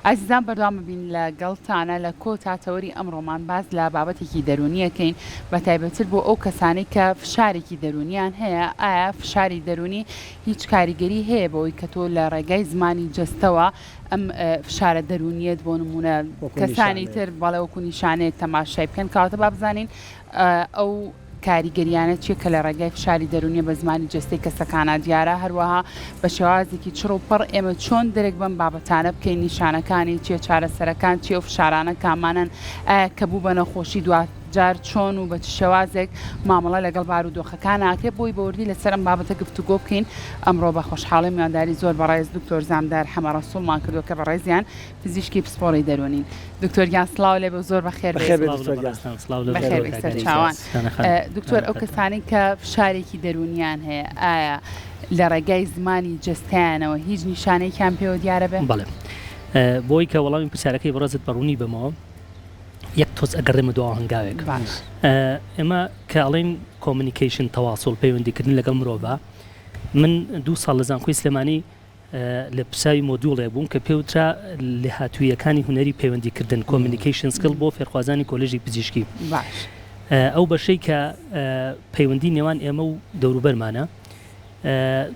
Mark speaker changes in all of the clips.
Speaker 1: ئازیزان بەردەوام بین لە گەڵتانە لە کۆتا تەوەری ئەمڕۆمان باس لە بابەتێکی دەروونیەکەین بە تایبەتتر بۆ ئەو کەسانەی کە فشارێکی دەروونیان هەیە ئایا فشاری دەروونی هیچ کاریگەری هەیە بەوەی کە تۆ لە ڕێگای زمانی جەستەوە ئەم فشارە دەروونیەت بۆ نمونە کەسانی تر بەڵێ وەکو نیشانەیەک تەماشای بکەن کەواتە با بزانین ئەو کاریگەریانە چیە کە لە ڕێگای فشاری دەروونیە بە زمانی جەستەی کەسەکانا دیارە، هەروەها بە شێوازێکی چڕ و پڕ ئێمە چۆن درک بەم بابەتانە بکەین، نیشانەکانی چیە، چارەسەرەکان چیە، ئەو فشارانە کامانەن، ئایا کە بوو بە نەخۆشی دواجار چۆن و بە چ شێوازێک مامەڵە لەگەڵ بارودۆخەکانا ئەکرێت، بۆی بە وردی لەسەر ئەم بابەتە گفتوگۆ بکەین. ئەمڕۆ بە خۆشحاڵی و میوانداری زۆر بەڕێز دکتۆر زامدار حەمەڕەسوڵمان کردووە کە بەڕێزیان پزیشکی پسپۆڕی دەروونین. دکتۆر گیان سڵاو لێ بێ و زۆر بەخێر بێی.
Speaker 2: بەخێر بێی دکتۆر گیان.
Speaker 1: بەخێر بێی سەرچاوان. دکتۆر ئەو کەسانەی کە فشارێکی دەروونیان هەیە ئایا لە ڕێگای زمانی جەستەیانەوە هیچ نیشانەیەکیان پێوە دیارە بێ؟
Speaker 3: بەڵێ بۆی کە وەڵامی پرسیارەکەی بەڕێزت بە ڕوونی بەمەوە یەک تۆز ئەگەڕێمە دواوە هەنگاوێک.
Speaker 1: باش.
Speaker 3: ئێمە کە ئەڵێین communication تەواسوڵ پەیوەندیکردن لەگەڵ مرۆڤا من دوو ساڵ لە زانکۆی سلێمانی لێپرسراوی مۆدیوڵێک بووم کە پێوترا لێهاتووییەکانی هونەری پەیوەندیکردن، Communication Skill، بۆ فێرخوازانی کۆلێژی پزیشکی. ئەو بەشەی کە پەیوەندی نێوان ئێمە و دەوروبەرمانە،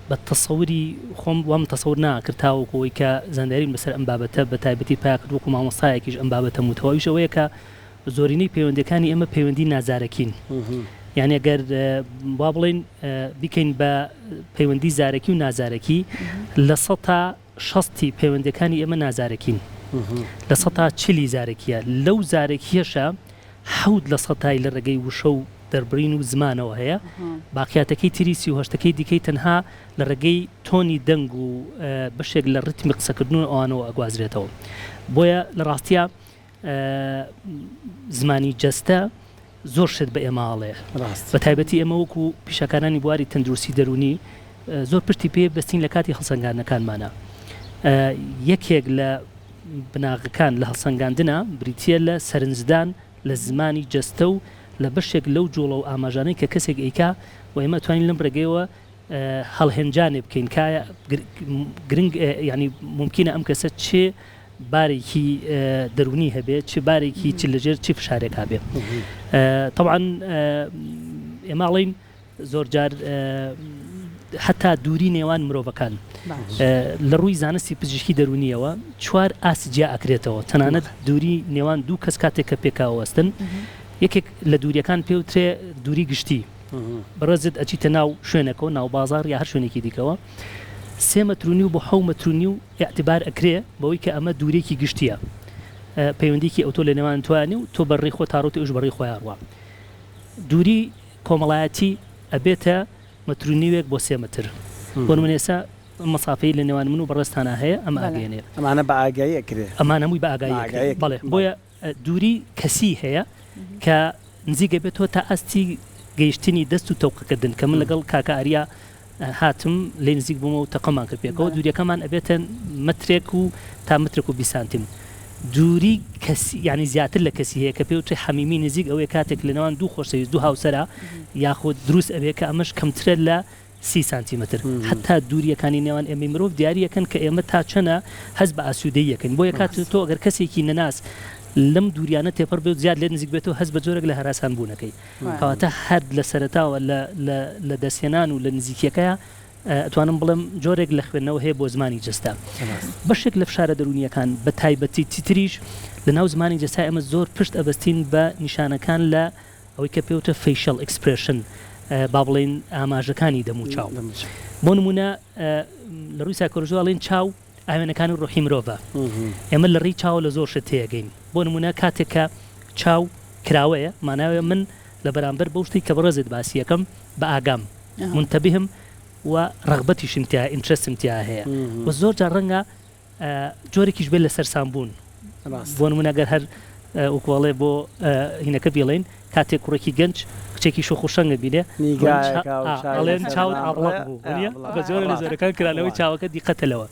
Speaker 3: بە تەسەوری خۆم وام تەسەور ناکرد تاوەکو ئەوەی کە زانیاریم لەسەر ئەم بابەتە بە تایبەتی پیا کرد وەکو مامۆستایەکیش ئەم بابەتەم وتەوە، ئەویش ئەوەیە کە زۆرینەی پەیوەندیەکانی ئێمە پەیوەندی نازارەکین یانی گەر وا بڵێین بیکەین بە پەیوەندی زارەکی و نازارەکی لە سەتا شەستی پەیوەندەکانی ئێمە نازارەکین لە سەتا چلی زارەکیە لەو زارەکیەشە حەوت لە سەتای لە ڕێگەی وشە و دەربڕین و زمانەوە هەیە باقیاتەکەی تری 38ەکەی دیکەی تەنها لە ڕێگەی تۆنی دەنگ و بەشێک لە ڕتمی قسەکردن و ئەوانەوە ئەگوازرێتەوە بۆیە لە ڕاستیا زمانی جەستە زۆر شت بە ئێمە ئەڵێ بە تایبەتی ئێمە وەکو پیشەکارانی بواری تەندروستی دەروونی زۆر پشتی پێ بەستین لە کاتی هەڵسەنگاندنەکانمانە یەکێک لە بناغەکان لە هەڵسەنگاندنە بریتە لە سەرنجدان لە زمانی جەستە و لە بەشێک لەو جوڵە و ئاماژانەی کە کەسێک ئەیکا و ئێمە توانین لەم ڕێگەیەوە هەڵهێنجانێ بکەین کە گرنگ یانی مومکینە ئەم کەسە چ بارێکی دەروونی هەبێ چ بارێکی چ لەژێر چ فشارێکا بێ تەبعەن ئێمە ئەڵێین زۆر جار حتا دووری نێوان مرۆڤەکان لە ڕووی زانستی پزیشکی دەرونیەوە چوار ئاست جیا ئەکرێتەوە تەنانەت دووری نێوان دوو کەس کاتێک کە پێکاوەستن یەکێک لە دووریەکان پێوترێ دووری گشتی بەڕێزت ئەچیتە ناو شوێنەکەوە ناو بازاڕ یا هەر شوێنێکی دیکەوە سێ مەتر و نیو بۆ حەو مەتر و نیو ئیعتبار ئەکرێ بەوەی کە ئەمە دوورێکی گشتیە پەیوەندیکی ئەوتۆ لە نێوان تۆیا نیە و تۆ بە ڕێی خۆتا ڕۆیت ئەویش بە ڕێی خۆیا ڕوا دووری کۆمەڵایەتی ئەبێتە مەتر و نیوێک بۆ سێ مەتر بۆ نمونە ئێستا ئەم مەسافەی لە نێوان من و بەڕێزتانا هەیە ئەم ئاگەیەنێ
Speaker 2: ئەمانە بە ئاگایی ئەکرێ
Speaker 3: ئەمان هەمووی بە ئاگایی ئەکرێ بەڵێ بۆیە دووری کەسی هەیە کە نزیک ئەبێتەوە تا ئاستی گەیشتنی دەست و تەوقەکردن کە من لەگەڵ کاکە ئاریا هاتم لێی نزیک بوومەوە و تەقەمان کرد پێکەوە دووریەکەمان ئەبێتە مەترێک و تا مەترێک و 20 سانتیم دووری کەسی یعنی زیاتر لە کەسی هەیە کە پێوترێ حەمیمی نزیک ئەوەیە کاتێک لە نێوان دوو خۆشەویست دوو هاوسەرا یاخود دروست ئەبێ کە ئەمەش کەمترە لە 30 سانتیمەتر حەتا دووریەکانی نێوان ئێمەی مرۆڤ دیاری ئەکەن کە ئێمە تا چەنە هەست بە ئاسوودەیی ئەکەین بۆیە کاتێ تۆ ئەگەر کەسێکی نەناس لەم دووریانە تێپەڕ بێ و زیاد لێت نزیک بێتەوە هەست بە جۆرێک لە هەراسان بوون ئەکەی کەواتە هەر لە سەرەتاوە لە لە لە دەستهێنان و لە نزیکیەکەیا ئەتوانم بڵێم جۆرێک لە خوێندنەوە هەیە بۆ زمانی جەستە بەشێک لە فشارە دەروونیەکان بە تایبەتی تریش لە ناو زمانی جەستە ئێمە زۆر پشت ئەبەستین بە نیشانەکان لە ئەوەی کە پێوتە facial expression با بڵێین ئاماژەکانی دەموچاو. بۆ نموونە لە ڕووی سایکۆلۆژیەوە ئەڵێن چاو ئاوێنەکانی ڕۆحی مرۆڤە. ئێمە لە ڕێی چاوە لە زۆر شت تێئەگەین. بۆ نموونە کاتێک کە چاو کراوەیە مانای من لە بەرامبەر بەو شتەی کە بەڕێزت باسی ئەکەم بە ئاگام، منتبهم، و ڕەغبەتیشم تیا interest م تیا هەیە و زۆر جار ڕەنگە جۆرێکیش بێت لە سەرسام بوون بۆ نمونە گەر هەر وەکو ئەڵێ بۆ هینەکە بیڵێین کاتێک کوڕێکی گەنج کچێکی شۆخ و شەنگە بینێ ئەڵێن چاوت ئابڵەق بوو بە جۆرە لە جۆرەکان کرانەوەی چاوەکە دیقەتە لەوە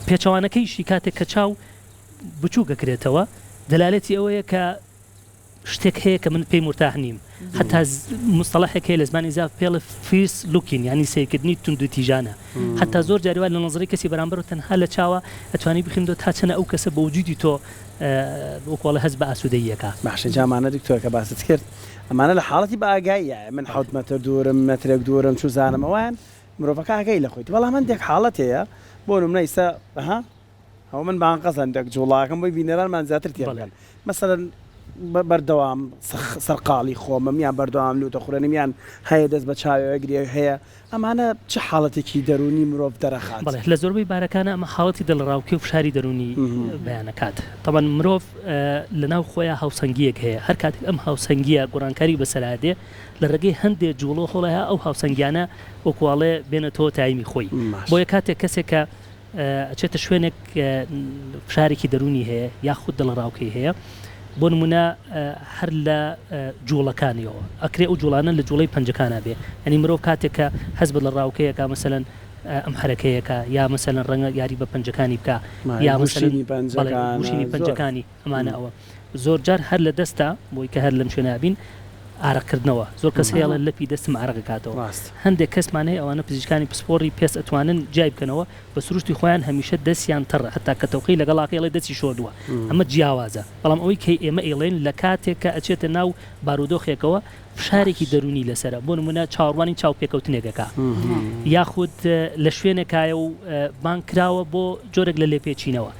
Speaker 3: پێچەوانەکەیشی کاتێک کە چاو بچووک ئەکرێتەوە دەلالەتی ئەوەیە کە. شتێک هەیە کە من پێی مورتاح نیم هەتا مستەڵەحێک هەیە لە زمانی زاف پێڵێ fierce looking یانی سەیرکردنی توندوتیژانە هەتا زۆر جاری وا لە نەزەری کەسی بەرامبەر و تەنها لە چاوە ئەتوانی بخوێنیتەوە تا چەنە ئەو کەسە بە وجودی تۆ وەکو ئەڵێ هەست بە ئاسوودەیی ئەکا.
Speaker 2: باشە جا ئەمانە دکتۆر کە باست کرد ئەمانە لە حاڵەتی بە ئاگاییایە من حەوت مەتر دوورم مەترێک دوورم چوزانم ئەوان مرۆڤەکە ئاگای لە خۆیتی بەڵام هەندێک حاڵەت هەیە بۆ نمونە ئیستا ها ئەوە من بانقەز هەندێک جوڵاکەم بۆی بینەرانمان زیاتر تێبگەن مەسەلەن بەردەوام سەرقاڵی خۆمم یان بەردەوام لوتە خورێنم یان هەیە دەست بە چاوێ گرێ هەیە ئەمانە چ حاڵەتێکی دەروونی مرۆڤ دەرەخات؟
Speaker 3: بەڵێ لە زۆربەی بارەکانا ئەمە حاڵەتی دڵەڕاوکێ و فشاری دەروونی بەیان ئەکات. تەبعەن مرۆڤ لە ناو خۆیا هاوسەنگییەک هەیە هەر کاتێک ئەم هاوسەنگییە گۆڕانکاری بەسەرا دێ لە ڕێگەی هەندێ جوڵە و هەوڵەیا ئەو هاوسەنگیانە وەکوو ئەڵێ بێنێتەوە تایمی خۆی. بۆیە کاتێک کەسێک کە ئەچێتە شوێنێک فشارێکی دەروونی هەیە یاخود دڵەڕاوکێی هەیە بۆ نمونە هەر لە جوڵەکانیەوە ئەکرێ ئەو جوڵانە لە جوڵەی پەنجەکانا بێ یانی مرۆڤ کاتێک کە هەست بە دڵەڕاوکێیەکا مەسەلەن ئەم حەرەکەیەکا یا مەسەلەن ڕەنگە یاری بە پەنجەکانی بکا یا مەسەلەن بەڵێ گوشینی پەنجەکانی ئەمانە ئەوە زۆرجار هەر لە دەستە بۆی کە هەر لەم شوێنە بین ئارەق کردنەوە زۆر کەس هەیە ئەڵێ لەپی دەستم ئارەق ئەکاتەوە هەندێک کەسمان هەیە ئەوانە پزیشکانی پسپۆڕی پێست ئەتوانن جیای بکەنەوە بە سروشتی خۆیان هەمیشە دەستیان تەڕە هەتا کە تەوقەی لەگەڵاکەی ئەڵێ دەستی شۆردووە ئەمە جیاوازە بەڵام ئەوەی کە ئێمە ئەیڵێین لە کاتێک کە ئەچێتە ناو بارودۆخێکەوە فشارێکی دەروونی لەسەرە بۆ نمونە چاوەڕوانی چاوپێکەوتنێک ئەکا یاخود لە شوێنێکایە و بانگ کراوە بۆ جۆرێک لە لێپێچینەوە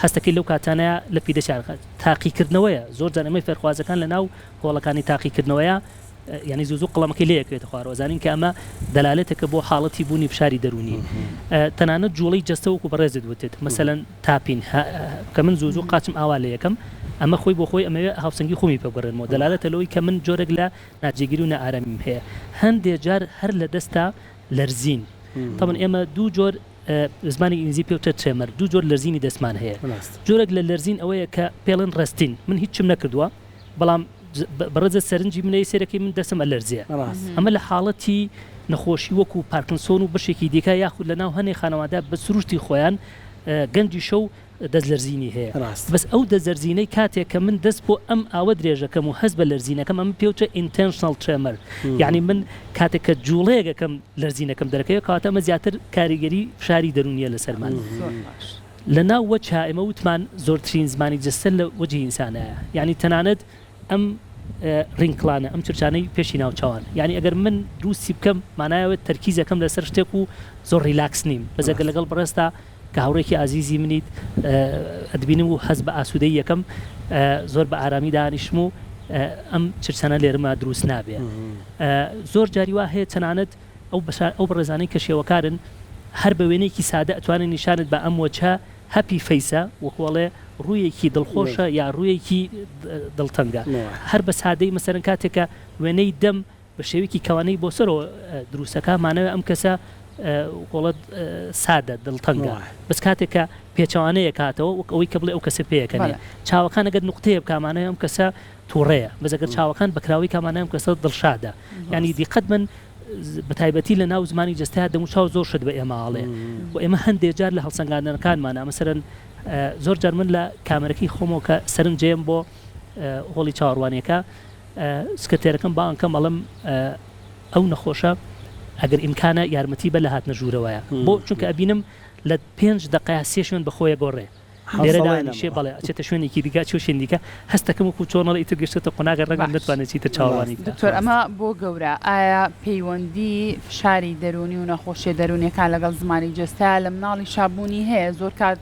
Speaker 3: هەستەکەی لەو کاتانەیە لەپی دەستی ئارەق تاقیکردنەوەیە زۆر جار ئێمەی فێرخوازەکان لە ناو هۆڵەکانی تاقیکردنەوەیە یانی زوو زوو قەڵەمەکەی لێ ئەکەوێتە خوارەوە زانین کە ئەمە دەلالەتێکە بۆ حاڵەتی بوونی فشاری دەروونی تەنانەت جوڵەی جەستە وەکو بەڕێزت وتت مەسەلەن tapping کە من زوو زوو قاچم ئاوا لێ یەکەم ئەمە خۆی بۆ خۆی ئەمەوێ هاوسەنگی خۆمی پێ بگەڕێنمەوە دەلالەتە لەوەی کە من جۆرێک لە ناجێگیری و نائارامیم هەیە هەندێ جار هەر لە دەستا لەرزین تەبعەن ئێمە دوو جۆر زمانی ئینگلیزی پێ وترێت tremor دوو جۆر لەرزینی دەستمان هەیە جۆرێک لە لەرزین ئەوەیە کە پێڵێن resting من هیچم نەکردووە بەڵام بەڕێزت سەرنجی منەی سەیرەکەی من دەستم ئەلەرزێ ئەمە لە حاڵەتی نەخۆشی وەکو پارکنسۆن و بەشێکی دیکە یاخود لە ناو هەنێ خانەوادە بە سروشتی خۆیان گەنجی شەو دەست لەرزینی هەیە بەس ئەو دەست لەرزینەی کاتێک کە من دەست بۆ ئەم ئاوە درێژەکەم و هەست بە لەرزینەکەم ئەمە پێوترێ intentional tremor یعنی من کاتێک کە جوڵەیەک ئەکەم لەرزینەکەم دەرەکەوێت کەواتە ئەمە زیاتر کاریگەری فشاری دەروونیە لەسەرمان. لە ناو وەجها ئێمە وتمان زۆرترین زمانی جەستە لە وەجهی ئینسانایە یانی تەنانەت ئەم wrinkle انە ئەم چرچانەی پێشی ناوچەوان یانی ئەگەر من دروستی بکەم مانای ئەوەیە تەرکیزەکەم لەسەر شتێک و زۆر ریلاکس نیم بەس ئەگەر لەگەڵ بەڕێزتا کە هاوڕێکی ئازیزی منیت ئەتبینم و هەست بە ئاسوودەیی یەکەم زۆر بە ئارامی دانیشم و ئەم چرچانە لێرەما دروست نابێ زۆر جاری وا هەیە تەنانەت ئەو بەشە ئەو بەڕێزانەی کە شێوەکارن هەر بە وێنەیەکی سادە ئەتوانێ نیشانت با ئەم وەجهە happy face ە وەکو ئەڵێ ڕوویەکی دڵخۆشە یا ڕوویەکی دڵتەنگە هەر بە سادەی مەسەلەن کاتێک کە وێنەی دەم بە شێوەیەکی کەوانەی بۆ سەرەوە دروستەکا ماناوێ ئەم کەسە وەڵە سادە دڵتەنگە بەس کاتێک کە پێچەوانەیە کاتەوە وەک ئەوەی کە بڵێ ئەو کەسە پێیەکەنێ چاوەکان ئەگەر نوقتەیە بکا مانای ئەم کەسە توڕەیە بەس ئەگەر چاوەکان بەکراوەی کا مانای ئەم کەسە دڵشادە یانی دیقەت بن بەتایبەتی لە ناو زمانی جەستەیا دەموچاو زۆر شت بە ئێمە ئەڵێ و ئێمە هەندێ جار لە هەڵسەنگاندنەکانمانا مەسەلەن زۆر جار من لە کامەرەکەی خۆمەوە کە سەرنجێم بۆ هۆڵی چاوەڕوانیەکە سکرتێرەکەم بانگ کەم ئەڵێم ئەو نەخۆشە ئەگەر ئیمکانە یارمەتی بە لە هاتنە ژوورەوەیە بۆ چونکە ئەبینم لە پێنج دەقەیا سێ شوێن بەخۆیە گۆڕێ لێرە دانیشێ بەڵێ ئەچێتە شوێنێکی دیکە ئەچێ شوێنی دیکە هەست دەکەم وەکو چۆن ئەڵێ ئیتر گەشتۆتە قۆناغێ ڕەنگە
Speaker 1: باش
Speaker 3: نەتوانێت چیتر چاوەڕوانی بکا.
Speaker 1: دکتۆر ئەمە بۆ گەورە ئایا پەیوەندی فشاری دەروونی و نەخۆشیە دەروونیەکان لەگەڵ زمانی جەستەیا لە مناڵیشا بوونی هەیە زۆر کات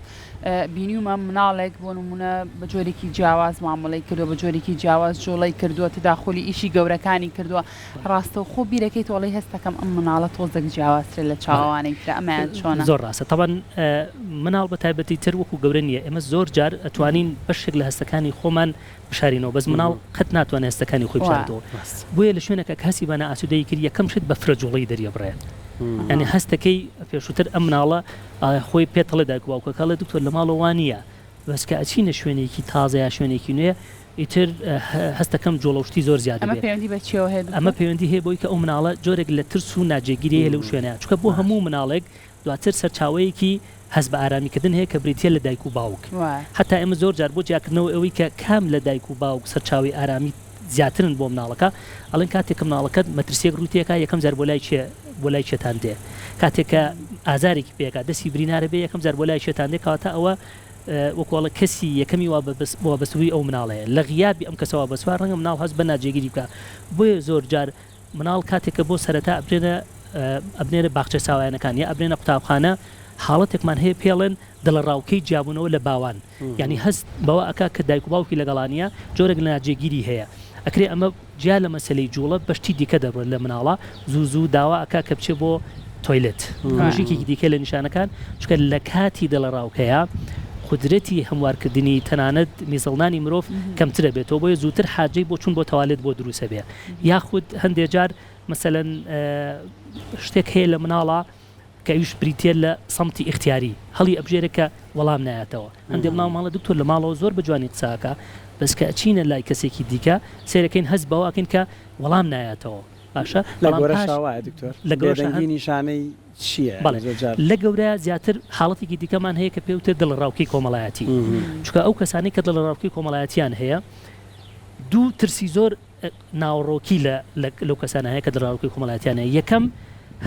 Speaker 1: بینیومە مناڵێک بۆ نمونە بە جۆرێکی جیاواز مامەڵەی کردووە بە جۆرێکی جیاواز جوڵەی کردووە تداخولی ئیشی گەورەکانی کردووە ڕاستەوخۆ بیرەکەیتەوە ئەڵێی هەستەکەم ئەم مناڵە تۆزێک جیاوازترە لە چاوەوانەی ترە ئەمەیان چۆنە؟
Speaker 3: زۆر ڕاستە تەبعەن مناڵ بە تایبەتی تر وەکو گەورە نییە ئێمە زۆر جار ئەتوانین بەشێک لە هەستەکانی خۆمان بشارینەوە بەس مناڵ قەت ناتوانێت هەستەکانی خۆی بشارێتەوە بۆیە لە شوێنێکە کە هەستی بە نائاسوودەیی کرد یەکەم شت بە فرە جوڵەی دەریەبڕێ یانی هەستەکەی پێشووتر ئەم مناڵە خۆی پێتەڵێ دایک و باوکەکە ئەڵێ دکتۆر لە ماڵەوە وا نییە بەس کە ئەچینە شوێنێکی تازە یا شوێنێکی نوێ ئیتر هەست دەکەم جوڵە و شتی زۆر زیاد
Speaker 1: ئەمە
Speaker 3: دەبێ.
Speaker 1: پەیوەندی بە چیەوە هەیە
Speaker 3: ئەمە
Speaker 1: دکتۆر؟
Speaker 3: پەیوەندی هەیە بەوەی کە ئەو مناڵە جۆرێک لە ترس و ناجێگیری هەیە لەو شوێنە چونکە بۆ هەموو مناڵێک دواتر سەرچاوەیەکی هەست بە ئارامی کردن هەیە کە بریتیە لە دایک و باوک
Speaker 1: وایە.
Speaker 3: هەتا ئێمە زۆر جار بۆ جیاکردنەوەی ئەوەی کە کام لە دایک و باوک سەرچاوەی ئارامی زیاترن بۆ مناڵەکە ئەڵێن کاتێک کە مناڵەکەت مەترسیەک ڕووی تێکا یەکەم جار بۆ لای کێ بۆ لای کێتان دێ کاتێک کە ئازارێکی پێکا دەستی برینارە بێ یەکەم جار بۆ لای کێتان دێ کەواتە ئەوە وەکو ئەڵێ کەسی یەکەمی وابەستووی ئەو مناڵەیە لە غیابی ئەم کەسە وابەستووە ڕەنگە مناڵ هەست بە ناجێگیری بکا بۆیە زۆر جار مناڵ کاتێک کە بۆ سەرەتا ئەبرێنە ئەبنێنە باخچە ساوایانەکان یا ئەبرێنە قوتابخانە حاڵەتێکمان هەیە پێڵێن دڵەڕاوکێی جیابوونەوە لە باوان یانی هەست بەوە ئەکا کە دایک و باوکی لەگەڵا نییە جۆرێک لە ناجێگیری هەیە ئەکرێ ئەمە جیا لە مەسەلەی جوڵە بە شتی دیکە دەبڕێت لە مناڵا زوو زوو داوا ئەکا کە بچێ بۆ تۆیلێت ئەمەش یەکێکی دیکە لە نیشانەکان چونکە لە کاتی دڵەڕاوکێیا قودرەتی هەموارکردنی تەنانەت میزڵنانی مرۆڤ کەمترە بێتەوە بۆیە زووتر حاجەی بۆ چوون بۆ تەوالێت بۆ دروست ئەبێ یاخود هەندێ جار مەسەلەن شتێک هەیە لە مناڵا کە ئەویش بریتیە لە سەمتی ئیختیاری، هەڵی ئەبژێرێ کە وەڵام نایەتەوە. هەندێ مناڵ ماڵە دکتۆر لە ماڵەوە زۆر بە جوانی قسە ئەکا بەس کە ئەچینە لای کەسێکی دیکە سەیرەکەین هەست بەوە ئەکەین کە وەڵام نایەتەوە باشە
Speaker 2: لە
Speaker 3: بەڵام پاش
Speaker 2: گەورەشا وایە دکتۆر؟
Speaker 3: لە گەورەشا
Speaker 2: بێدەنگی
Speaker 3: هەن
Speaker 2: نیشانەی چییە
Speaker 3: بەڵێ
Speaker 2: یانی زۆر جار؟
Speaker 3: لە گەورە زیاتر حاڵەتێکی دیکەمان هەیە کە پێی وترێت دڵەڕاوکێی کۆمەڵایەتی چونکە ئەو کەسانەی کە دڵەڕاوکێی کۆمەڵایەتیان هەیە دوو ترسی زۆر ناوەڕۆکی لە لەو کەسانە هەیە کە دڵەڕاوکێی کۆمەڵایەتیان هەیە، یەکەم،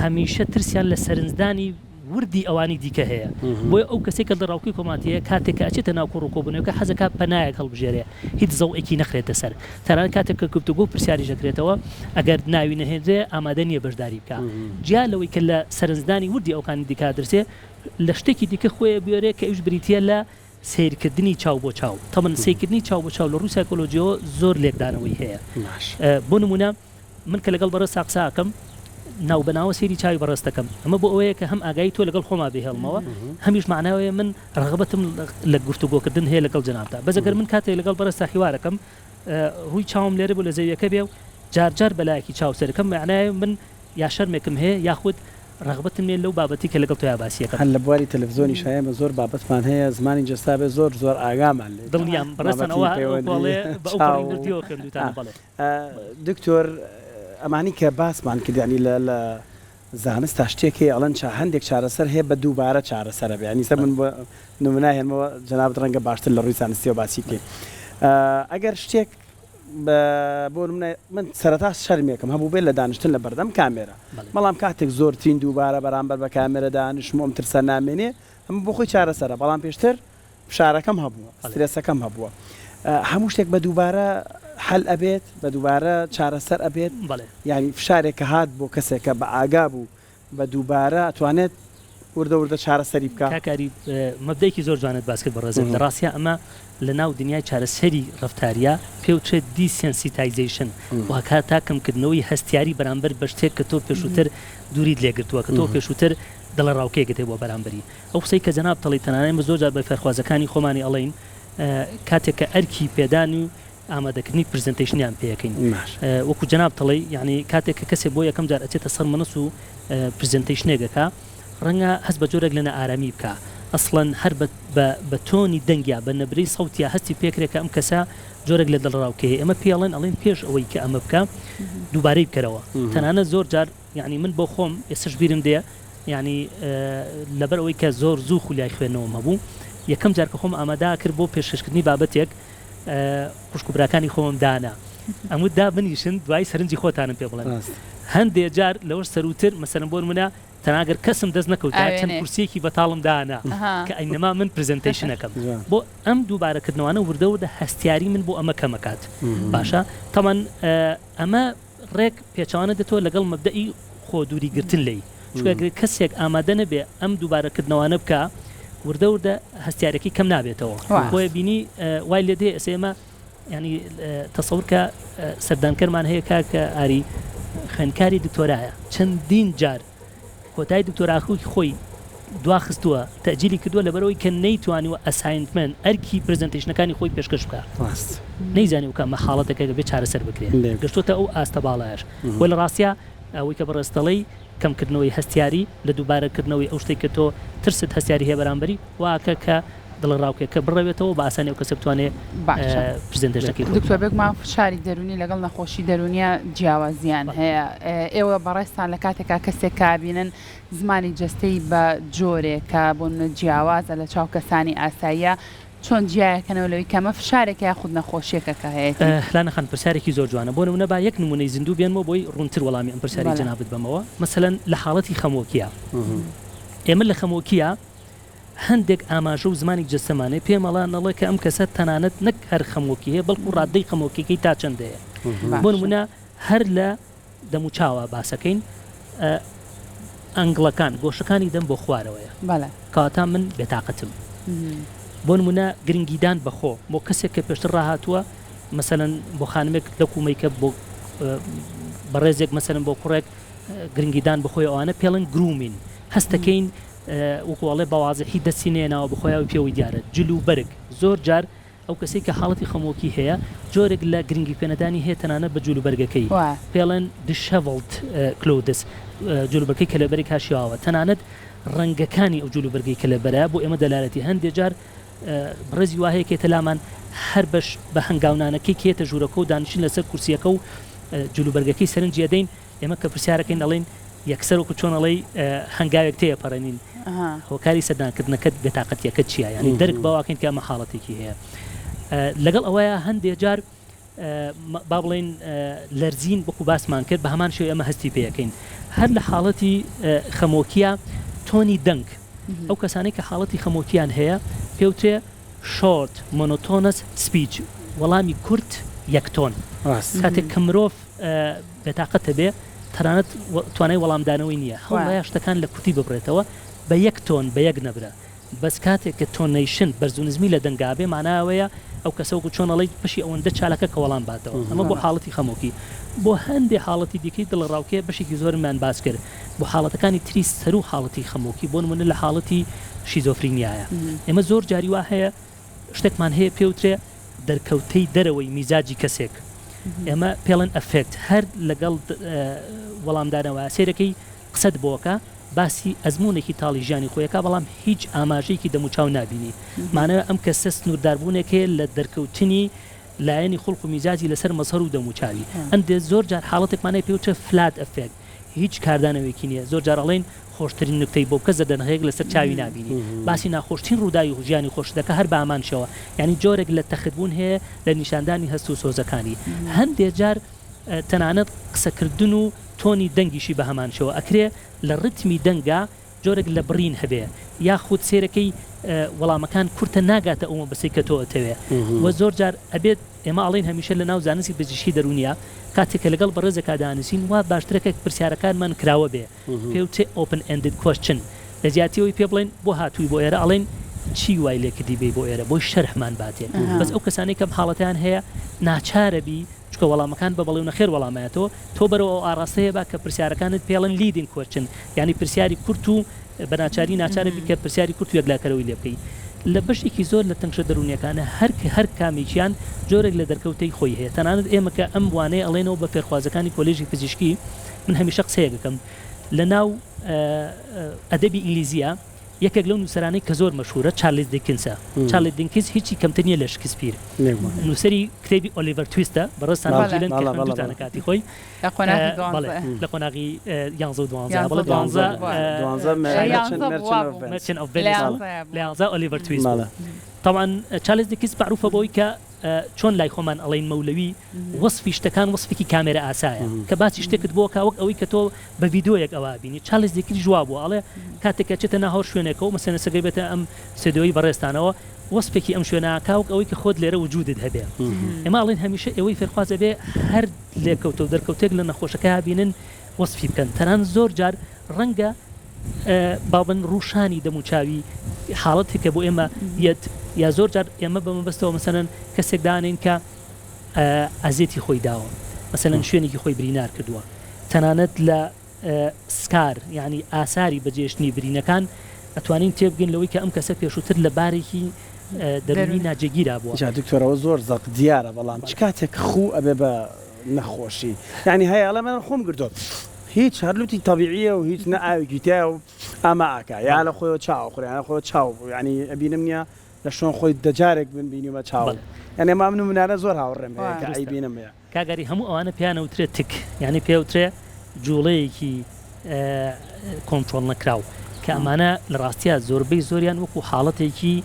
Speaker 3: هەمیشە ترسیان لە سەرنجدانی وردی ئەوانی دیکە هەیە، بۆیە ئەو کەسەی کە دڵەڕاوکێی کۆمەڵایەتی هەیە کاتێک کە ئەچێتە ناو کۆڕ و کۆبوونەوەکە حەزەکا پەنایەک هەڵبژێرێ هیچ زەوقێکی نەخرێتە سەر، تەنانەت کاتێک کە گفتوگۆ و پرسیاریش ئەکرێتەوە ئەگەر ناوی نەهێنرێ ئامادە نییە بەشداری بکا، جیا لەوەی کە لە سەرنجدانی وردی ئەوکانی دیکە ئەترسێ لە شتێکی دیکە خۆی ئەبوێرێ کە ئەویش بریتییە لە سەیرکردنی چاو بۆ چاو، تەبعەن سەیرکردنی چاو بۆ چاو لە ڕووی سایکۆلۆژییەوە زۆر لێکدانەوەی هەیە. بۆ نموونە من کە لەگەڵ بەڕێزتا قسە ئەکەم ناوبەناوە سەیری چاوی بەڕێزت ئەکەم، ئەمە بۆ ئەوەیە کە هەم ئاگایی تۆ لەگەڵ خۆما بهێڵمەوە، هەمیش مەعنای ئەوەیە من ڕەغبەتم لە گفتوگۆکردن هەیە لەگەڵ جەنابتا. بەس ئەگەر من کاتێک لەگەڵ بەڕێزتا حیوار ئەکەم ڕووی چاوم لێرە بوو لە زەوییەکە بێ و جار جار بەلایەکی چاو سەیرەکەم مەعنای من یا شەرمێکم هەیە یاخود ڕەغبەتم نیە لەو بابەتی کە لەگەڵ تۆیا باسی ئەکەم.
Speaker 2: هەر لە بواری تەلەفزۆنیشا ئێمە زۆر بابەتمان هەیە زمانی جەستە بێ زۆر زۆر ئاگامان لێتە
Speaker 3: دڵنیام بەڕێزتان
Speaker 2: بابەتی
Speaker 3: ئەوە ئەو
Speaker 2: پەیوەندی
Speaker 3: کۆڵێ بە ئەو
Speaker 2: چاو
Speaker 3: پەڕی وردیەوە خوێندووتانە بەڵێ.
Speaker 2: دکتۆر ئەمانی کە باسمان کرد یانی لە لە زانستا شتێک هەیە ئەڵێن چا هەندێک چارەسەر هەیە بە دووبارە چارەسەرە بێ یانی ئیستا من بۆ نمونە هێنمەوە جەنابت ڕەنگە باشتر لە ڕووی زانستیەوە باسی بکەی ئەگەر شتێک بۆ نمونە من سەرەتا شەرمێکم هەبوو بێت لە دانیشتن لە بەردەم کامێرا، بەڵام کاتێک زۆرترین دووبارە بەرامبەر بە کامێرە دانیشم و ئەم ترسە نامێنێ، ئەمە بۆ خۆی چارەسەرە، بەڵام پێشتر فشارەکەم هەبووە، سترێسەکەم هەبووە. هەموو شتێک بە دووبارە حەل ئەبێت، بە دووبارە چارەسەر ئەبێت، یانی فشارێک کە هات بۆ کەسێک کە بە ئاگا بوو بە دووبارە ئەتوانێت وردە وردە چارەسەری بکا.
Speaker 3: کاک ئاری مەبدەیەکی زۆر جوانت باس کرد بەڕێزت لە ڕاستیا ئەمە لە ناو دنیای چارەسەری ڕەفتاریا پێوترێت Desensitization واتا کەمکردنەوەی هەستیاری بەرامبەر بە شتێک کە تۆ پێشووتر دووریت لێ گرتووە کە تۆ پێشووتر دڵەڕاوکێکت هەبووە بەرامبەری ئەو قسەی کە جەنابت ئەڵێی تەنانەت ئێمە زۆر جار بە فێرخوازەکانی خۆمانی ئەڵێین کاتێک کە ئەرکی پێدان و ئامادەکردنی presentation یان پێ ئەکەین وەکو جەنابت ئەڵێی یانی کاتێک کە کەسێک بۆ یەکەم جار ئەچێتە سەر مەنەس و presentation ێک ئەکا ڕەنگە هەست بە جۆرێک لە نائارامی بکا ئەسڵەن هەر بە بە بە tone ی دەنگیا بە نەبرەی سەوتیا هەستی پێکرێ کە ئەم کەسە جۆرێک لە دڵەڕاوکێ هەیە ئێمە پێی ئەڵێن ئەڵێن پێش ئەوەی کە ئەمە بکا دووبارەی بکەرەوە تەنانەت زۆر جار یانی من بۆ خۆم ئێستەش بیرم دێ یانی لەبەر ئەوەی کە زۆر زوو خولیای خوێندنەوەم هەبوو یەکەم جار کە خۆم ئامادە کرد بۆ پێشکەشکردنی بابەتێک خوشک و براکانی خۆمم دانا ئەموت دابنیشن دوایی سەرنجی خۆتانم پێ بڵێن هەندێ جار لەوەش سەرووتر مەسەلەن بۆ نمونە تەنها گەر کەسم دەست نەکەوتایە چەند کورسیەکی بەتاڵم دانا کە ئەینەما من presentation ئەکەم بۆ ئەم دووبارەکردنەوانە وردە وردە هەستیاری من بۆ ئەمە کەمەکات باشە تەمان ئەمە ڕێک پێچەوانە دێتەوە لەگەڵ مەبدەئی خۆ دووری گرتن لێی، چونکە گەر کەسێک ئامادە نەبێ ئەم دووبارە کردنەوانە بکا وردە وردە هەستیارەکەی کەم نابێتەوە، بۆیە بینی وای لێ دێ ئێستا ئێمە یانی تەسەور کە سەردانکەرمان هەیە کاک ئاری خوێندکاری دکتۆرایە چەندین جار کۆتای دکتۆراکەی خۆی دواخستووە، تەئجیلی کردووە لەبەرئەوەی کە نەیتوانیوە assignment، ئەرکی presentation ەکانی خۆی پێشکەش بکا.
Speaker 2: ڕاست.
Speaker 3: نەیزانیوە کە ئەمە حاڵەتێکە دەبێ چارەسەر بکرێ. گەشتۆتە ئەو ئاستە باڵایەش. بۆیە لە ڕاستیا ئەوەی کە بەڕێزت دەڵێی کەمکردنەوەی هەستیاری لە دووبارەکردنەوەی ئەو شتەی کە تۆ ترست هەستیاری هەیە بەرامبەری، وا ئەکا کە دڵەڕاوکێکە بڕەوێتەوە و بە ئاسانی ئەو کەسە بتوانێ
Speaker 1: باشە
Speaker 3: presentation ەکەی خۆی
Speaker 1: دکتۆر
Speaker 3: بکا.
Speaker 1: بێگومان فشاری دەروونی لەگەڵ نەخۆشی دەروونیە جیاوازیان هەیە ئێوە بەڕێزتان لە کاتێکا کەسێک کە ئەبینن زمانی جەستەی بە جۆرێکە بۆ نمونە جیاوازە لە چاو کەسانی ئاساییە. چۆن جیایەکەنەوە لەوەی کە ئەمە فشارێکە یاخود نەخۆشیەکە کە هەیەتی؟
Speaker 3: لانە خان پرسیارێکی زۆر جوانە بۆ نمونە با یەک نمونەی زیندوو بێنمەوە بۆی ڕوونتر وەڵامی ئەم پرسیارەی جەنابت بەمەوە مەسەلەن لە حاڵەتی خەمۆکیە ئێمە لە خەمۆکیە هەندێک ئاماژە و زمانی جەستەمان هەیە پێم ئەڵێن ئەڵێ کە ئەم کەسە تەنانەت نەک هەر خەمۆکی هەیە بەڵکو ڕادەی خەمۆکیەکەی تا چەند هەیە بۆ نمونە هەر لە دەموچاوە باسەکەین ئەنگڵەکان گۆشەکانی دەم بۆ خوارەوەیە کەواتە من بێتاقەتم بۆ نمونە گرنگیدان بەخۆ بۆ کەسێک کە پێشتر ڕاهاتووە مەسەلەن بۆ خانمێک لەکو مەیکەپ بۆ بەڕێزێک مەسەلەن بۆ کوڕێک گرنگیدان بەخۆی ئەوانە پێڵن grooming هەستەکەین وەکو ئەڵێ بەوازحی دەستی نێناوە بەخۆیاوی پێوەی دیارە جل و بەرگ زۆر جار ئەو کەسەی کە حاڵەتی خەمۆکی هەیە جۆرێک لە گرنگی پێنەدانی هەیە تەنانەت بە جلوبەرگەکەی، پێڵێن disheveled clothes، جلوبەرگەکەی کە لەبەرێک هاشیاوە، تەنانەت ڕەنگەکانی ئەو جلوبەرگەی کە لەبەرە بۆ ئێمە دەلالەتی هەندێ جار بەڕێزی وا هەیە کێتە لامان هەر بەش بە هەنگاونانەکەی کێتە ژوورەکە و دانیشتن لەسەر کورسیەکە و جلوبەرگەکەی سەرنجی ئەدەین ئێمە کە پرسیارەکەین ئەڵێین یەکسەر وەکو چۆن ئەڵێی هەنگاوێک تێئەپەڕێنین هۆکاری سەردانکردنەکەت بێتاقەتیەکەت چیە یانی دەرک بەوەکەین کە ئەمە حاڵەتێکی هەیە لەگەڵ ئەوەیە هەندێ جار با بڵێین لەرزین وەکو باسمان کرد بە هەمان شێوە ئێمە هەستی پێەکەین هەر لە حاڵەتی خەمۆکیە تۆنی دەنگ ئەو کەسانەی کە حاڵەتی خەمۆکیان هەیە پێوترێ Short monotonous speech وەڵامی کورت یەک تۆن کاتێک کە مرۆڤ بێتاقەتە بێ تەنانەت توانای وەڵامدانەوەی نییە هەوڵەیە شتەکان لە کورتی ببڕێتەوە بە یەک تۆن بە یەک نەبرە بەس کاتێک کە tonation بەرز و نزمی لە دەنگا بێ مانای ئەوەیە ئەو کەسە وەکو چۆن ئەڵێیت بەشی ئەوەندە چالاکە کە وەڵام باتەوە ئەمە بۆ حاڵەتی خەمۆکی بۆ هەندێ حاڵەتی دیکەی دڵەڕاوکێ بەشێکی زۆرمان باس کرد بۆ حاڵەتەکانی تری سەروو حاڵەتی خەمۆکی بۆ نمونە لە حاڵەتی شیزۆفرینیایە ئێمە زۆر جاری وا هەیە شتێکمان هەیە پێوترێ دەرکەوتەی دەرەوەی میزاجی کەسێک ئێمە پێڵێن affect هەر لەگەڵ وەڵامدانەوە سەیرەکەی قسەت بۆکە باسی ئەزموونێکی تاڵی ژیانی خۆیەکا بەڵام هیچ ئاماژەیەکی دەموچاو نابینی مانای ئەم کەسە سنوورداربوونێک هەیە لە دەرکەوتنی لایەنی خوڵق و میزاجی لەسەر مەزهەر و دەموچاوی ئەندێ زۆر جار حاڵەتێکمان هەیە پێوترێ flat affect هیچ کاردانەوەیەکی نییە زۆر جار ئەڵێین خۆشترین نوکتەی بۆ بکە زەردەنەخەیەک لەسەر چاوی نابینی باسی ناخۆشترین ڕووداوی ژیانی خۆشت دەکا هەر بە هەمان شێوە یانی جۆرێک لە تەخت بوون هەیە لە نیشاندانی هەست و سۆزەکانی هەندێ جار تەنانەت قسەکردن و تۆنی دەنگیشی بە هەمان شێوە ئەکرێ لە ڕیتمی دەنگا جۆرێک لە بڕین هەبێ یاخود سەیرەکەی وەڵامەکان کورتە ناگاتە ئەو مەبەستەی کە تۆ ئەتەوێ وە زۆر جار ئەبێت ئێمە ئەڵێین هەمیشە لە ناو زانستی پزیشکی دەروونیا کاتێک کە لەگەڵ بەڕێزێکا دانیشین وا باشترە کە پرسیارەکانمان کراوە بێ پێوترێ open ended question لە جیاتی ئەوەی پێ بڵێین بۆ هاتووی بۆ ئێرە ئەڵێین چی وای لێکردی بێی بۆ ئێرە بۆی شەرحمان باتێ بەس ئەو کەسانەی کە ئەم حاڵەتەیان هەیە ناچارە بی چونکە وەڵامەکان بە بەڵێ و نەخێر وەڵامایەتەوە، تۆ بەرەو ئەو ئاڕاستەیە بە کە پرسیارەکانت پێڵن leading question یانی پرسیاری کورت و بە ناچاری ناچارە بی کە پرسیاری کورت و یەکلاکەرەوەی لێ بکەی. لە بەشێکی زۆر لە تەنگژە دەروونیەکانە هەر هەر کامێکیان جۆرێک لە دەرکەوتەی خۆی هەیە تەنانەت ئێمە کە ئەم وانەیە ئەڵێنەوە بە فێرخوازەکانی کۆلێژی پزیشکی من هەمیشە قسەیەک ئەکەم لە ناو ئەدەبی ئینگلیزیە یەکێک لەو نووسەرانەی کە زۆر مەشهوورە چارلیز دیکنسە. چارلی دینکز هیچی کەمتر نییە لە شکسپیر. نووسەری کتێبی ئۆلیڤەر تویستە، بەڕێزتان ڕۆجیلن کە خوێندووتانە کاتی خۆی.
Speaker 1: لە قۆناغی دوانزە.
Speaker 3: بەڵێ، لە قۆناغی یانزە و دوانزە. بەڵێ دوانزە.
Speaker 2: دوانزە
Speaker 3: Merchant of Venice. لە یانزە ئۆلیڤەر تویست بوو. تەبعەن چارلز دیکنز مەعرووفە بەوەی کە چۆن لای خۆمان ئەڵێین مەولەوی وەسفی شتەکان وەسفێکی کامێرە ئاسایە کە باسی شتێکت بۆ کا وەک ئەوەی کە تۆ بە ڤیدۆیەک ئەوە بینی چارلز دیکنز وا بووە ئەڵێ کاتێک کە ئەچێتە ناو هەر شوێنێکەوە مەسەلەن سەگەر بێتە ئەم ستۆدیۆی بەڕێزتانەوە وەسفێکی ئەم شوێنە ئەکا وەک ئەوەی کە خۆت لێرە وجودت هەبێ ئێمە ئەڵێین هەمیشە ئێوەی فێرخواز ئەبێ هەر لێکەوتە و دەرکەوتێک لە نەخۆشەکەیا بینن وەسفی بکەن تەنانەت زۆر جار ڕەنگە با بڵێن ڕووشانی دەموچاوی حاڵەتێکە بۆ ئێمە یەت یا زۆر جار ئێمە بە مەبەستەوە مەسەلەن کەسێک دانێین کە ئەزێتی خۆی داوە مەسەلەن شوێنێکی خۆی برینار کردووە تەنانەت لە scar یعنی ئاساری بەجێشتنی برینەکان ئەتوانین تێبگەین لەوەی کە ئەم کەسە پێشووتر لە بارێکی دەروونی ناجێگیرا بووە.
Speaker 2: جا دکتۆر ئەوە زۆر زەق دیارە بەڵام چ کاتێک خوو ئەبێ بە نەخۆشی یانی هەیە ئەڵێ من خوم گرتوە هیچ هەر لوتی تەبیعیە و هیچ نە ئاوێکی تیایە و ئەمە ئەکا یا لە خۆیەوە چاو ئەخورێ یان لە خۆیەوە چاو یانی ئەبینم نیە لە شوێن خۆی دە جارێک من بینیومە چاو یانی ئەم نمونانە زۆر هاوڕێم هەیە کە ئەیبینم هەیە.
Speaker 3: کاک ئاری هەموو ئەوانە پێیان ئەوترێ tic یانی پێ ئەوترێ جوڵەیەکی کۆنترۆڵ نەکراو کە ئەمانە لە ڕاستیا زۆربەی زۆریان وەکو حاڵەتێکی.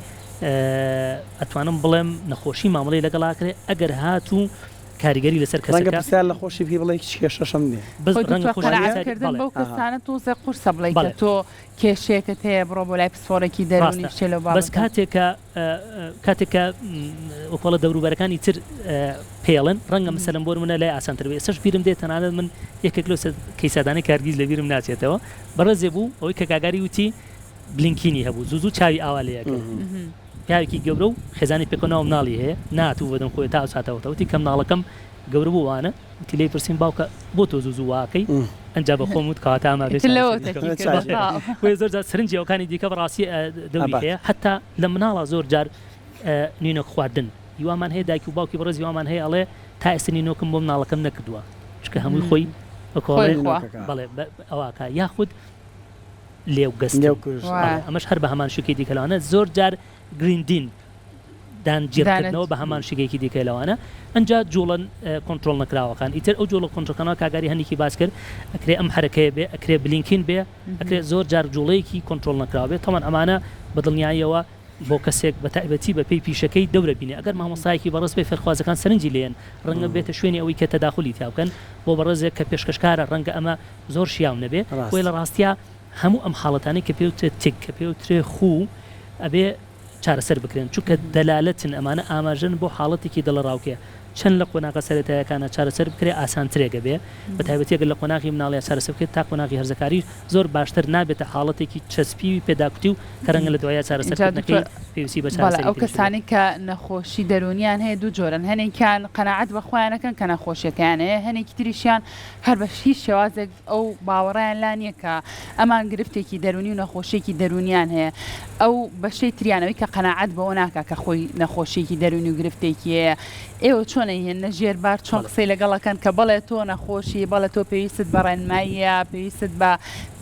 Speaker 3: ئەتوانم بڵێم نەخۆشی مامەڵەی لەگەڵ ئەکرێ ئەگەر هاتوو کاریگەری لەسەر
Speaker 2: ڕەنگە
Speaker 3: کەسەکە
Speaker 2: پرسیار لە خۆشی بکەی بڵێی هیچ کێشەشم نییە.
Speaker 3: بەس
Speaker 1: خۆی
Speaker 3: ڕەنگە
Speaker 1: دکتۆر
Speaker 3: خۆشی
Speaker 1: قەناعەت
Speaker 3: پرسیاری
Speaker 1: کردن
Speaker 3: بەڵێ.
Speaker 1: بەو کەسانە تۆزێ قورسە بڵێی کە
Speaker 3: بەڵێ.
Speaker 1: تۆ کێشەیەکت هەیە بڕۆ بۆ لای پسپۆڕێکی دەروونی
Speaker 3: ڕاستە
Speaker 1: شتێ لەو
Speaker 3: بەس
Speaker 1: بابەتە.
Speaker 3: کاتێک کە کاتێک کە وەکو ئەڵێ دەوروبەرەکانی تر پێڵن ڕەنگە مەسەلەن بۆ نمونە لای ئاسانتر بێ ئێستاش بیرم دێ تەنانەت من یەکێک لەو کەیسادانەی کە هەرگیز لە بیرم ناچێتەوە بەڕێزێ بوو ئەوەی کە گاگاری وتی blinking ی هەبوو زوو زوو چاوی ئاوا لێ ئەکرد پیاوێکی گەورە و خێزانی پێکەوە ناو مناڵی هەیە ناتوو بەدەم خۆی تا ئەو ساتەوە وتی کە مناڵەکەم گەورە بوو وانە وتی لێی پرسیم باوکە بۆ تۆ زوو زوو واکەی ئەنجا بە خۆم وت کەواتە ئەما بێ
Speaker 1: ئیتر لەوە
Speaker 3: چارەسەری
Speaker 1: تەکی
Speaker 3: بکەم
Speaker 1: کرد بەڵێ
Speaker 3: بۆیە زۆر جار سەرنجی ئەوکانی دیکە بەڕاستی دەوری
Speaker 2: ئەبات.
Speaker 3: هەیە هەتا لە مناڵا زۆر جار نینۆک خواردن هیوامان هەیە دایک و باوکی بەڕێز هیوامان هەیە ئەڵێ تا ئێستا نینۆکم بۆ مناڵەکەم نەکردووە چونکە هەمووی خۆی
Speaker 1: خۆی
Speaker 3: ئەکۆڵێ
Speaker 1: خوا.
Speaker 2: نینۆکەکە.
Speaker 3: بەڵێ ئەوەکە یاخود لێو گەستن
Speaker 2: لێو کرژ.
Speaker 1: وا.
Speaker 3: بەڵێ ئەمەش هەر بە هەمان شکلی دیکە لەوانە زۆر جار grinding دان
Speaker 1: دانت.
Speaker 3: جیڕکردنەوە بە هەمان شکێکی دیکە لەوانە ئەنجا جوڵە کۆنترۆڵ نەکراوەکان ئیتر ئەو جوڵە کۆنترۆڵکراوە کاگاری هەندێکی باس کرد ئەکرێ ئەم حەرەکەیە بێ ئەکرێ blinking بێ ئەکرێ زۆر جار جوڵەیەکی کۆنترۆڵ نەکراوە بێ تەمان ئەمانە بە دڵنیاییەوە بۆ کەسێک بە تایبەتی بە پێی پیشەکەی دەورە بینێ ئەگەر مامۆستایەکی بەڕێز بێ فێرخوازەکان سەرنجی لێن ڕەنگە بێتە شوێنی ئەوەی کە تەداخولی تیا بکەن بۆ بەڕێزێک کە پێشکەشکارە ڕەنگە ئەمە زۆر شیاو نەبێ بۆیە
Speaker 2: ڕاستە.
Speaker 3: لە ڕاستیا هەموو ئەم حاڵەتانەی کە پێوترێ tic کە پێوترێ خوو ئەبێ چارەسەر بکرێن چونکە دەلالەتن ئەمانە ئاماژەن بۆ حاڵەتێکی دڵەڕاوکێ چەند لە قۆناغە سەرەتایەکانا چارەسەر بکرێ ئاسانترێک ئەبێ بە تایبەتی ئەگەر لە قۆناغی مناڵیا چارەسەر بکرێت تا قۆناغی هەرزەکاریش زۆر باشتر نابێتە حاڵەتێکی چەسپیوی پێداکوتی و کە رەنگە لە دوایا
Speaker 1: ئینجا
Speaker 3: چارەسەرکردنەکەی
Speaker 1: دکتۆر
Speaker 3: پێویستی بە
Speaker 1: بەڵێ
Speaker 3: چارەسەری
Speaker 1: ئەو
Speaker 3: تریش هەبێت.
Speaker 1: کەسانەی کە نەخۆشی دەروونیان هەیە دوو جۆرن هەنێکیان قەناعەت بە خۆیان ئەکەن کە نەخۆشیەکەیان هەیە هەنێکی تریشیان هەر بە هیچ شێوازێک ئەو باوەڕەیان لا نییە کە ئەمان گرفتێکی دەروونی و نەخۆشییەکی دەروونیان هەیە، ئەو بەشەی تریان ئەوەی کە قەناعەت بەوە ناکا کە خۆی نەخۆشییەکی دەروونی و گرفتێکی هەیە، ئێوە چۆن ئەیهێننە ژێر بار، چۆن قسەی لەگەڵ ئەکەن کە بەڵێ تۆ نەخۆشی، بەڵێ تۆ پێویستت بە ڕێنماییە، پێویستت بە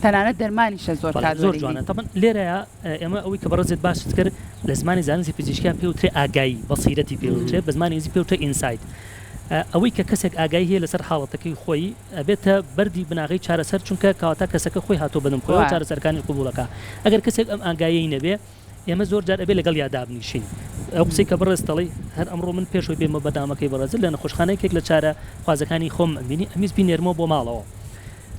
Speaker 1: تەنانەت دەرمانیشە زۆر
Speaker 3: بەڵێ
Speaker 1: کات
Speaker 3: زۆر
Speaker 1: وەریگری.
Speaker 3: جوانە تەبعەن لێرەیا ئێمە ئەوەی کە بەڕێزت باست کرد لە زمانی زانستی پزیشکیا پێ وترێ ئاگایی، بەسیرەتی پێ وترێ، بە زمانی ئینگلیزی پێ وترێ insight. ئەوەی کە کەسێک ئاگایی هەیە لەسەر حاڵەتەکەی خۆی، ئەبێتە بەردی بناغەی چارەسەر چونکە کەواتە کەسەکە خۆی هاتووە بەدەم خۆیەوە چارەسەرەکانیش قبوڵ ئەکا ئەگەر کەسێک ئەم ئاگاییەی نەبێ ئێمە زۆر جار ئەبێ لەگەڵیا دابنیشین ئەو قسەی کە بەڕێزت ئەڵێی هەر ئەمڕۆ من پێش ئەوەی بێمە بەردامەکەی بەڕێزت لە نەخۆشخانە یەکێک لە چارە خوازەکانی خۆم ئەمبینی ئەمویست بینێرمەوە بۆ ماڵەوە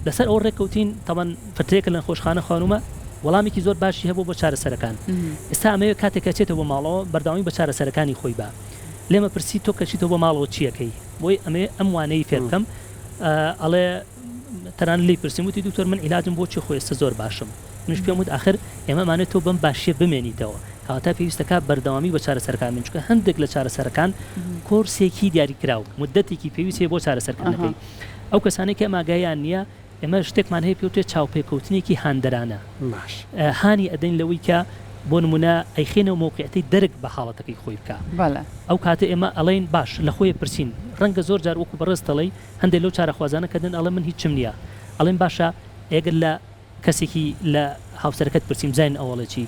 Speaker 3: لەسەر ئەوە ڕێککەوتین تەبەن فترەیەکە لە نەخۆشخانە خانومە وەڵامێکی زۆر باشی هەبوو بۆ چارەسەرەکان ئێستا ئەمەوێ کاتێک ئەچێتەوە بۆ ماڵەوە بەردەوامی بە چارەسەرەکانی خۆی با لێمە پرسی تۆ کەچیتەوە بۆ ماڵەوە چیەکەی بۆی ئەمەوێ ئەم وانەی فێر بکەم ئەڵێ تەنانەت لێی پرسیم وتی دکتۆر من عیلاجم بۆ چی خۆ ئێستا زۆر باشم منیش پێم وت ئاخر ئێمە ئەمانەوێت تۆ بەم باشیە بمێنیتەوە کەواتە پێویستەکە بەردەوامی بە چارەسەرەکان بین چونکە هەندێک لە چارەسەرەکان کۆرسێکی دیاریکراو مدەتێکی پێویست هەیە بۆ چارەسەرکردنەکەی ئەو کەسانەی کە ئەم ئاگاییان نییە ئێمە شتێکمان هەیە پێوترێت چاوپێکەوتنێکی هاندەرانە
Speaker 2: باش.
Speaker 3: هانی ئەدەین لەوەی کە بۆ نمونە ئەیخەینەوە مەوقیعەتی دەرک بە حاڵەتەکەی خۆی بکا
Speaker 1: بەڵێ.
Speaker 3: ئەو کاتە ئێمە ئەڵێین باش لە خۆی پرسین ڕەنگە زۆر جار وەکو بەڕێزت ئەڵێی هەندێک لەو چارەخوازانە کە دێن ئەڵێن من هیچم نییە ئەڵێین باشە ئێگەر لە کەسێکی لە هاوسەرەکەت پرسیم بزانین ئەو ئەڵێ چی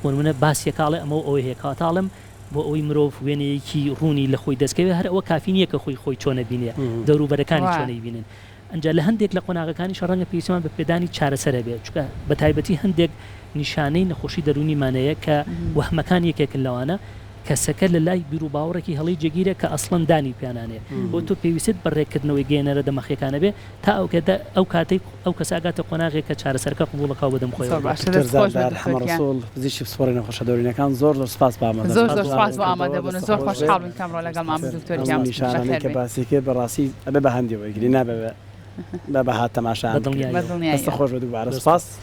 Speaker 3: بۆ نمونە باسیەکە ئەڵێ ئەمە و ئەوەی هەیە کەواتە ئەڵێم بۆ ئەوەی مرۆڤ وێنەیەکی ڕوونی لە خۆی دەست کەوێ هەر ئەوە کافی نییە کە خۆی خۆی چۆن ئەبینێ دەوروبەرەکانی چۆن ئەیبینن ئنجا لە هەندێک لە قۆناغەکانیشا ڕەنگە پێویستیمان بە پێدانی چارەسەر هەبێت، چونکە بە تایبەتی هەندێک نیشانەی نەخۆشی دەروونیمان هەیە کە وەهمەکان یەکێکن لەوانە، کەسەکە لە لای بیروباوەڕێکی هەڵەی جێگیرە کە ئەسڵەن دانی پیانانێ بۆ تۆ پێویستت بە ڕێککردنەوەی گەیەنەرە دەماخیەکان هەبێ تا ئەو کاتەی ئەو کەسە ئەگاتە قۆناغێک کە چارەسەرەکە قبوڵ ئەکا و بەدەم
Speaker 1: زۆر
Speaker 3: خۆیەوە دێت.
Speaker 1: باشە
Speaker 2: دکتۆر
Speaker 1: دەست خۆش بێت
Speaker 2: زاندار
Speaker 1: دکتۆر
Speaker 2: حەمە
Speaker 1: گیان.
Speaker 2: ڕەسوڵ پزیشکی پسپۆڕی نەخۆشە دەروونیەکان زۆر زۆر سپاس بۆ ئامادە
Speaker 1: زۆر زۆر
Speaker 2: بوونت.
Speaker 1: سپاس بۆ ئامادە بوونت
Speaker 2: دەست
Speaker 1: زۆر
Speaker 2: خۆش بێت.
Speaker 1: خۆشحاڵ بووین کە ئەمڕۆ لەگەڵمان بوو دکتۆر
Speaker 2: ئەم
Speaker 1: گیان
Speaker 2: نیشانانەی
Speaker 1: بەخێر
Speaker 2: کە
Speaker 1: بێی.
Speaker 2: باسی کرد بەڕاستی ئەبێ بە هەندی وەرگری نابێ بە بەها تەماشایان
Speaker 3: بە
Speaker 2: بکرێت.
Speaker 3: دڵنیاییەوە.
Speaker 2: دەستت
Speaker 1: بەدڵنیاییەوە.
Speaker 2: خۆش بێت دووبارە
Speaker 3: دەست
Speaker 2: سپاس.
Speaker 3: خۆش.